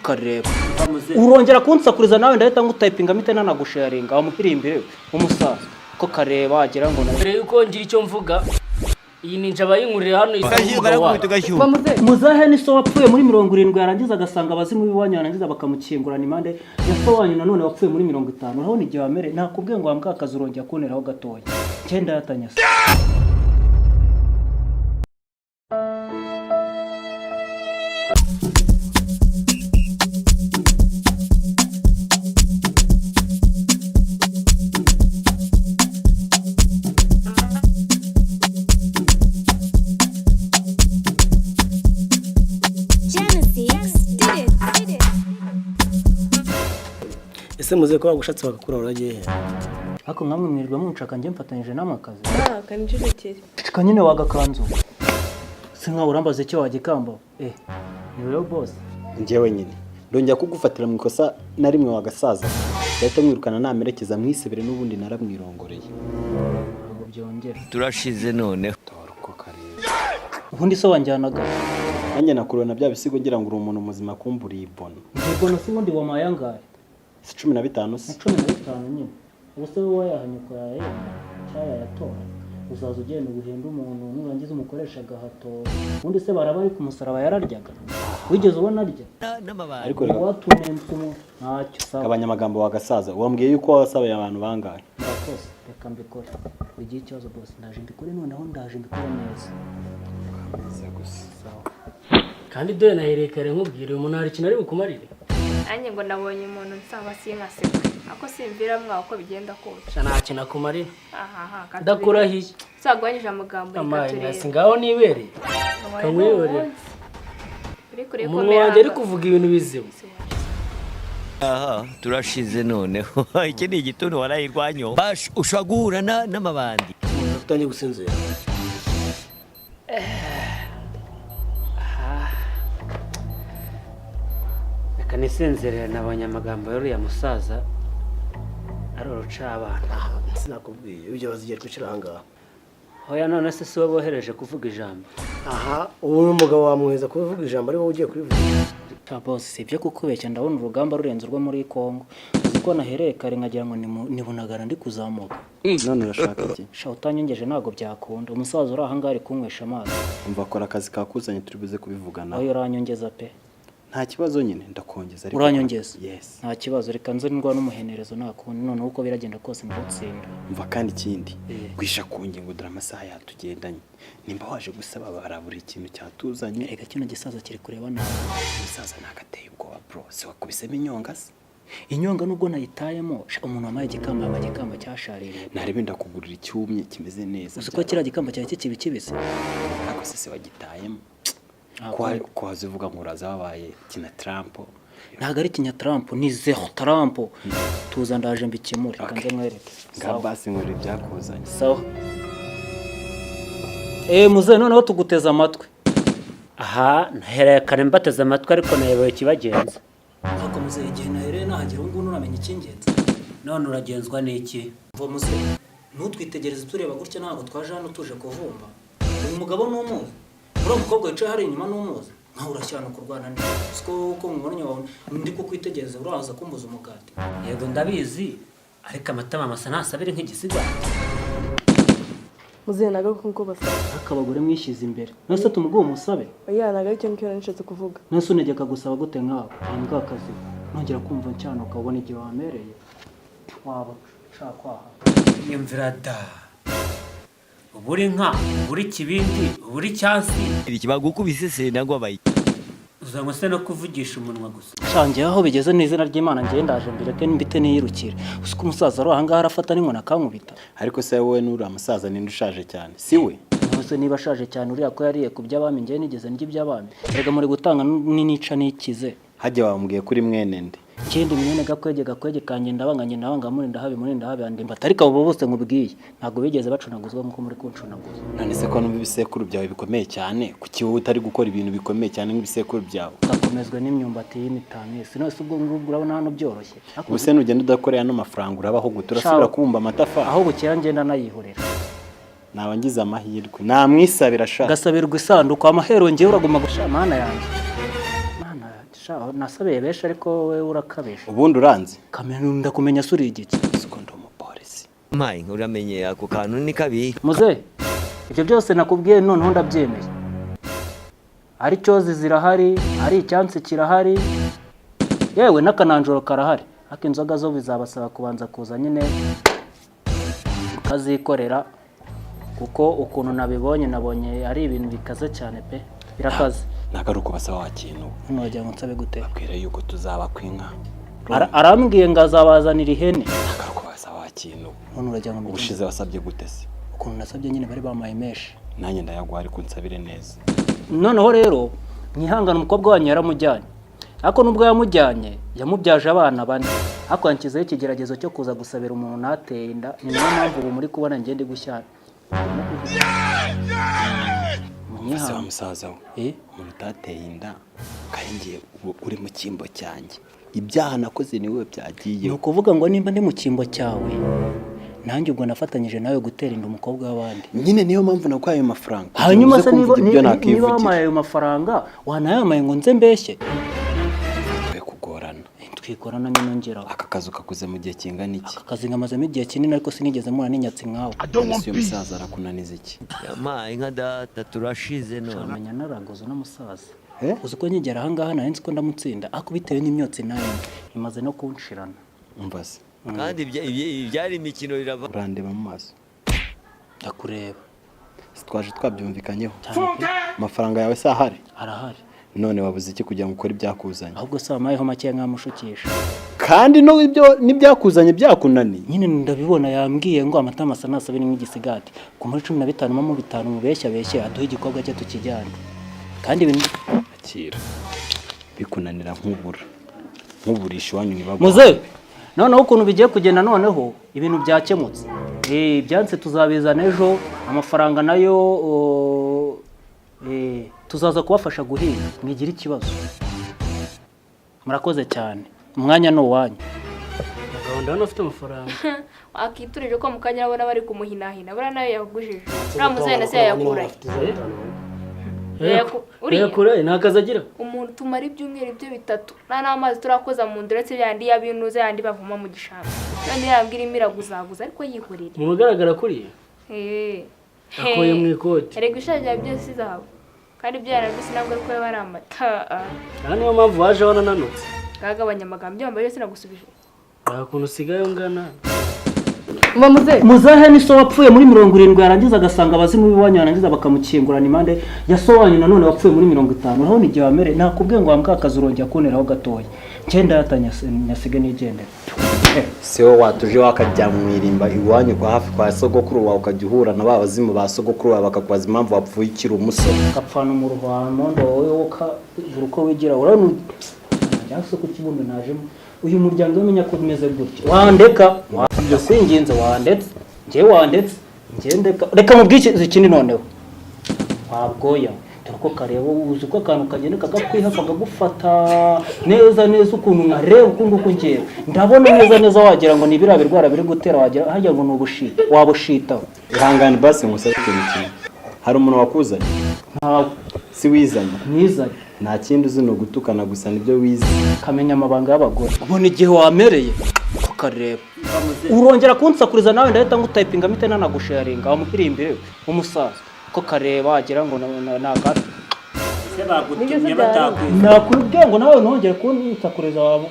Kareba, urongera kunsakuriza nawe ndahita ngutayipinga mpite nanagusharinga wamuhirimbire umusaza ko kareba wagira ngo Mbere yuko ngira icyo mvuga, iyi ninja bayinkurira hano isa n'umugabo wayo. Muzahe ni so wapfuye muri 70, yarangiza agasanga abazimu b'iwanyu, yarangiza bakamukingurana impande ya so wanyu nanone wapfuye muri 50. Urabona igihe wamere nakubwiye ngo wambwe akazi, urongera kunteraho gatoya ngenda yatanyase. Genesis did it. Did it. Ese muze ko bagushatse bagakura, uragiye he? Ariko nkamwe mwirirwa munshaka, njye mfatanyije namwe akazi. Ah, kanicecekere. Ceceka nyine wagakanzu si nkawe urambaza icyo wagikamba, ni rero boss. Njyewe nyine ndongera kugufatira mu ikosa na rimwe wagasaza, ndahita mwirukana namerekeza mwisebere, n'ubundi naramwirongoreye. Ntabwo byongera. Turashize noneho. Dore uko kareba. Ubundi se wanjyanaga? Nanjye nakurewe na bya bisigo ngira ngo uri umuntu muzima, kumburiye ibono. Ntibwo si ubundi wampaye angahe? Si 15 se? Ni 15 nyine. Ubu se wowe wayahanyuka yayemera cyangwa yayatora? Uzaza ugenda uguhenda umuntu, nurangiza umukoresha agahato. Ubundi se baraba ari ku musaraba yararyaga? Wigeze ubona arya? Ariko reka. Watunembwe umuntu ntacyo sawa. Gabanya amagambo wagasaza. Wambwiye yuko wasabaye abantu bangahe? Murakoze, reka mbikore. Ugiye ikibazo boss, ndaje mbikore noneho, ndaje mbikore neza. Gusa. Kandi dore nahereye kare nkubwira, uyu muntu hari ikintu ari bukumarire. Nanjye ngo nabonye umuntu nsaba sinkaseka, ako simvira mwawe uko bigenda kose. Sha, nta kintu akumarira. Ahaha. Ndakurahiye. Uzagabanyije amagambo, reka Amaye turebe. nasi ngaho nibereye. Wabaye Kamwiyorera. n'umunsi. Uri kure Umunwa komera wanjye ari hano. kuvuga ibintu bizima. Aha turashize noneho. Iki ni igituntu warayirwanyo bash, ushobora guhura n'amabandi. Utangiye gusinzira. Reka nisinzirire, nabonye amagambo y'uriya musaza ari urucabana. Aha sinakubwiye ibyo, bazigiye twicara ahangaha. Hoya, none se si we bohereje kuvuga ijambo? Aha ubu ni umugabo wamwohereza kuvuga ijambo, ari wowe ugiye kurivuga. Ta boss, si ibyo kukubeshya, ndabona urugamba rurenze urwo muri Kongo. Uzi ko nahereye kare nkagira ngo ni Bunagana ndi kuzamuka. None urashaka iki? Sha, utanyongeje ntabwo byakunda. Umusaza uri ahangaha ari kunywesha amazi. Umva, akora akazi kakuzanye, turi buze kubivugana. Aho uranyongeza pe. Nta kibazo nyine, ndakongeza ariko. Uranyongeza? Yes. Nta kibazo, reka nze ndwa n'umuhenerezo, nta kundi. Noneho uko biragenda kose ndawutsinda. Umva, kandi ikindi, gwisha ku ngingo, dore amasaha yatugendanye. Nimba waje gusaba, barabura ikintu cyatuzanye. Erega kino gisaza kiri kureba nabi. Umusaza ntagateye ubwoba bro, si wakubisemo inyonga se? Inyonga nubwo nayitayemo, sha, umuntu wamaye igikamba yamaye igikamba cyashaririye. Narebe ndakugurira icyumye kimeze neza. Uzi ko kiriya gikamba cyari kikiri kibisi? Ariko se wagitayemo? Nta Ko ko waza uvuga ngo uraza wabaye kina Trump. Ntabwo ari kinyatarampo, ni zero tarampo. Tuza, ndaje mbikemure, reka nze nkwereke. Nga Sawa. basi nkorera ibyakuzanye. Sawa, muzehe, noneho tuguteze amatwi. Aha nahereye kare mbateze amatwi, ariko nayobewe ikibagenza. Ariko muzehe, igihe nahereye nahagera ubu ngubu nturamenya icy'ingenzi. None uragenzwa n'iki? Mva muzehe, ntutwitegereze tureba gutya, ntabwo twaje hano tuje kuvumba. Uyu mugabo ni umuzi, uriya mukobwa wicaye hariya inyuma ni umuzi, nkawe urashyana kurwana neza siko uko mubonye wawe ndi kukwitegereza uraza kumbuza umugati. Yego ndabizi, ariko amatama masa ntasabire nk'igisigwa. Muzehe, nagaruka nkuko basaba. Ariko abagore mwishyize imbere, none tumuguhe umusabe? Oya, ntabwo aricyo ngicyo nari nishatse kuvuga. None se unegeka gusaba gute nkawe wambwa akazi? Nongera kumva ncyanuka ubona igihe wamereye waba ushaka kwaha. Nyumvira da, ubura inka, ubura ikibindi, ubura icyansi. Bagukubise se nangwa bayi? Uzanywa se no kuvugisha umunwa gusa. Shangiye aho bigeze n'izina ry'Imana, njyewe ndaje mbireke mbite niyirukire. Uzi ko umusaza ari ahangaha arafata n'inkoni akankubita? Ariko se wowe n'uriya musaza ninde ushaje cyane, si we? None niba ashaje cyane uriya ko yariye ku by'abami, njyewe nigeze ndya iby'abami? Erega muri gutanga n'inica n'ikize. Hajya wambwiye kuri mwene nde? Ikindi, mwene Gakwege, Gakwege kanjye ndabanga, njye ndabanga muri ndahabi, muri ndahabi andimbata. Ariko abo bose nkubwiye ntabwo bigeze bacunaguzwa nk'uko muri kuncunaguza. None se ko numva ibisekuru byawe bikomeye cyane, kuki wowe utari gukora ibintu bikomeye cyane nk'ibisekuru byawe? Gakomezwa n'imyumbati y'imitamisi. None se ubwo ngubwo urabona hano byoroshye? Ubu se nugenda udakoreye ano mafaranga urabaho gute? Urasubira kubumba amatafari? Aho bukera ngenda nayihorera. Naba ngize amahirwe namwisabira sha. Gasabirwa isanduku amahero, ngewe uraguma gusha. Mana yanjye, Mana yanjye. Sha, nasabiye benshi ariko wowe urakabije. Ubundi uranzi? Kamenya, ndakumenya se uri igiki? Siko ndi umupolisi. Mayi, uramenye ako kantu ni kabi. Muze, ibyo byose nakubwiye noneho ndabyemeye. Ari cyozi zirahari, ari icyansi kirahari, yewe n'akananjoro karahari. Ariko inzoga zo bizabasaba kubanza kuza nyine ukazikorera, kuko ukuntu nabibonye, nabonye ari ibintu bikaze cyane pe, birakaze. Ntabwo ari uko basaba wa kintu. None wagira ngo nsabe gute? Babwira yuko tuzaba kw'inka. Arambwiye ngo azabazanira ihene. Ntabwo ari uko basaba wa kintu. None uragira ngo mbigenze? Ubushize wasabye gute se? Ukuntu nasabye nyine bari bampaye menshi. Nanjye ndayaguha, ariko unsabire neza. Noneho rero mwihangane, umukobwa wanyu yaramujyanye, ariko nubwo yamujyanye yamubyaje abana bane, ariko yanshyizeho ikigeragezo cyo kuza gusabira umuntu ntateye inda. Ni nayo mpamvu ubu muri kubona ngende gushyana. Ese wa musaza we, Eh? umuntu utateye inda kandi ngiye ubu uri mu cyimbo cyanjye, ibyaha nakoze ni wowe byagiye. Ni ukuvuga ngo nimba ndi mu cyimbo cyawe, nanjye ubwo nafatanyije nawe gutera inda umukobwa w'abandi. Nyine niyo mpamvu naguhaye ayo mafaranga kugira ngo Hanyuma uze se niba kumvuga ibyo niba nakwivugira. wampaye ayo mafaranga, wanayamaye ngo nze mbeshye? Twe kugorana. Twikorana nyine ngeraho. Aka kazu kakuze mu gihe kingana iki? Aka kazi nkamazemo igihe kinini, ariko sinigeze mpura n'inyatsi nkawe. Ese uyu musaza arakunaniza iki? Mayi nka data, turashize none. Menya naraguze uno musaza. Eh? Uzi ko nkigera ahangaha nari nzi ko ndamutsinda, ariko bitewe n'imyotsi nayo imaze no kunshirana. Umva se. Kandi ibyari imikino birava. Urandeba mu maso? Ndakureba. Si twaje twabyumvikanyeho? Cyane pe. Amafaranga yawe se ahari? Arahari. None wabuze iki kugira ngo ukore ibyakuzanye? Ahubwo se wampayeho makeya nkamushukisha? Kandi no ibyo n'ibyakuzanye byakunaniye. Nyine ndabibona, yambwiye ngo amata masa nasabire nk'igisigati ku muri 15 mo 5, mubeshya beshye aduhe igikorwa cye tukijyane, kandi ibintu Akira, bikunanira nkubura nkuburisha iwanyu ntibagwa. Muze, noneho ukuntu bigiye kugenda, noneho ibintu byakemutse. Ibyansi tuzabizana ejo, amafaranga nayo tuzaza kubafasha guhinga, mwigira ikibazo. Murakoze cyane, umwanya ni uwanyu. Mugabo, ndabona ufite amafaranga. Wakiturije ko mu kanya urabona bari kumuhinahina, buriya nayo yagujije uriya musore na se yayakurahe? Uriya. Yakurahe? Nta kazi agira. Umuntu tumara ibyumweru ibyo 3 nta n'amazi turakoza mu nda, uretse yandi y'abinuza, yandi bavoma mu gishanga. None yambwira irimo iraguzaguza, ariko yihorere. Mu bigaragara kuriya Eh. akuye mu ikoti. Erega ishaje byose izahabu, kandi ibyo yarabise ntabwo ariko yaba ari amata. Aha niyo mpamvu waje wanananutse. Bwagabanya amagambo, ibyo wambaye byose nagusubije. Nta kuntu usigaye ungana. Muze. Muzahe ni so wapfuye muri 70, yarangiza agasanga abazimu b'iwanyu, yarangiza bakamukingurana impande ya so wanyu nanone wapfuye muri 50. Urabona igihe wamere nakubwiye ngo wambwakazi, urongera kunteraho gatoya, ngenda yata nyasige nigendera. Se wowe watuje wakajya mu irimba iwanyu kwa hafi kwa sogokuru wawe, ukajya uhura na ba bazimu ba sogokuru wawe bakakubaza impamvu wapfuye ukiri umusore? Gapfana umuruho wawe mondo wowe ukabura uko wigira. Urabona cyangwa se ku kibuno najemo uyu muryango umenya ko umeze gutya, wandeka ndakwinginze, wandetse njyewe, wandetse njyewe, ndeka, reka mubwike ikindi. Noneho wabwoya, dore ko kareba, uzi ko akantu kagenda kagakwiha kagagufata neza neza, ukuntu nkareba uku nguku ngewe ndabona neza neza wagira ngo ni biriya birwara biri gutera, wagira hajya ngo ni ubushita wabushitaho. Ihangane basi ngusabe ikintu kimwe. Hari umuntu wakuzanye? Ntawe. Si wizanye? Nizanye. Nta kindi uzi ni ugutukana gusa, nibyo wize. Kamenya amabanga y'abagore, ubona igihe wamereye ukareba urongera kunsakuriza nawe ndahita ngutayipinga mpite nanagusharinga wamuhirimbire w'umusaza ko kareba wagira ngo ni akacu. Ese bagutumye batakwiza? Nakubwiye ngo nawe ntongere kunsakuriza waba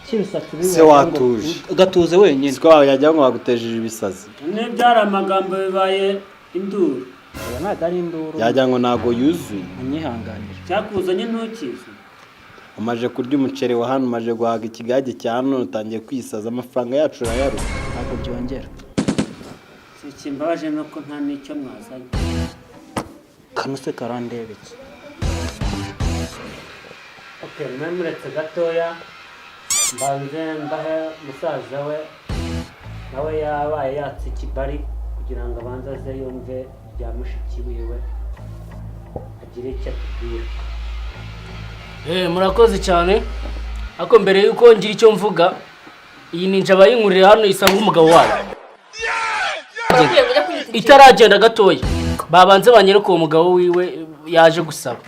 kibisatsi bibi. Se watuje. Gatuze wenyine. Siko wawe yagira ngo bagutejeje ibisazi. N'ibyari amagambo bibaye induru. Oya, ntabwo ari induru. Yagira ngo ntago yuzuye. Unyihanganire. Cyakuzanye ntukizi. Umaje kurya umuceri wa hano, umaje guhaga ikigage cya hano, utangiye kwisaza. Amafaranga yacu urayaruka. Ntabwo byongera. Ikimbabaje ni uko nta n'icyo mwazanye. Kano se karandeba iki? Okay, mwe muretse gatoya mbanze mbahe musaza we, nawe yabaye yatse ikibari kugira ngo abanze aze yumve ibya mushiki wiwe, agire icyo atubwira. Murakoze cyane, ariko mbere y'uko ngira icyo mvuga, iyi ninja bayinkurira hano isanga umugabo wayo. Urakwiye kujya kwita iki? Itaragenda gatoya, babanze banyereke uwo mugabo wiwe yaje gusaba.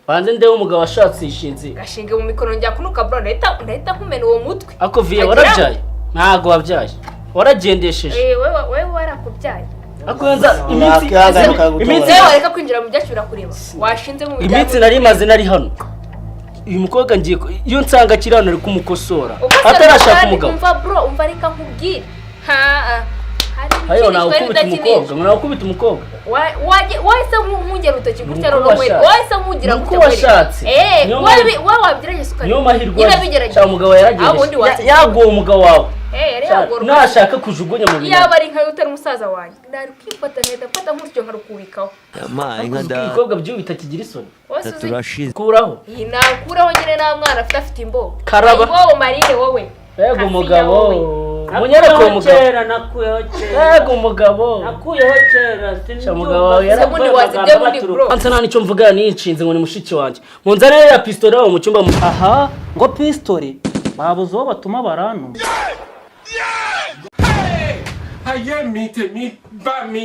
Banze ndebe umugabo washatse ishinzi. Gashinge mu mikono njya kunuka bro, ndahita nkumena uwo mutwe. Ako viye Agira- warabyaye? Ntago wabyaye. Waragendesheje. Eh, wewe warakubyaye. Ako nza iminsi Nakihangana ukagutora. iminsi Wewe wareka kwinjira mu byacu birakureba. Washinze mu bijyanye. Iminsi nari maze nari hano. Uyu mukobwa ngiye iyo nsanga akiri hano ari kumukosora. Ubwo se Atarashaka kandi umugabo. Umva bro, umva reka nkubwire. Ha. Hari Hayo ibikinishwa nawe ukubita n'ibidakinishwa. umukobwa, nawe ukubita umukobwa. Wahise nkungera urutoki gutya Nuko noneho washatse. wahise nkugira Nuko gutya kweri. washatse. Eh, Niyo wowe wabigerageza ukareba. Niyo mahirwe. Nyine abigerageza. Sha umugabo Aho ubundi yaragendeje. watse. Yaguwe umugabo wawe. Eh, yari Sha, yagorwa. nashaka kujugunya mu Iyaba bintu. ari nkayo utari musaza wanjye. Nari kwifata nkahita mfata nk'urusyo nkarukubikaho. Amaye nka da Ibikorwa by'ubu bitakigira isoni. Wose uzi turashize. Kuraho. iyi nakuraho nyine nta mwana afite imbogo. Karaba. Imbogo Marine wowe. Yego Kasinya umugabo. wowe. Munyereke uwo Nakuyeho mugabo. kera, nakuyeho kera. Yego umugabo. Nakuyeho kera, Sha umugabo wawe sinumva Ubundi wazibye bundi bro. Ansa nta nicyo mvuga ninshinze ngo ni mushiki wanjye. Munzanire ya pistolet aho mu cyumba Aha ngo pistori babuze uwo batuma barantuma. Ayé mi tèmi bá mi.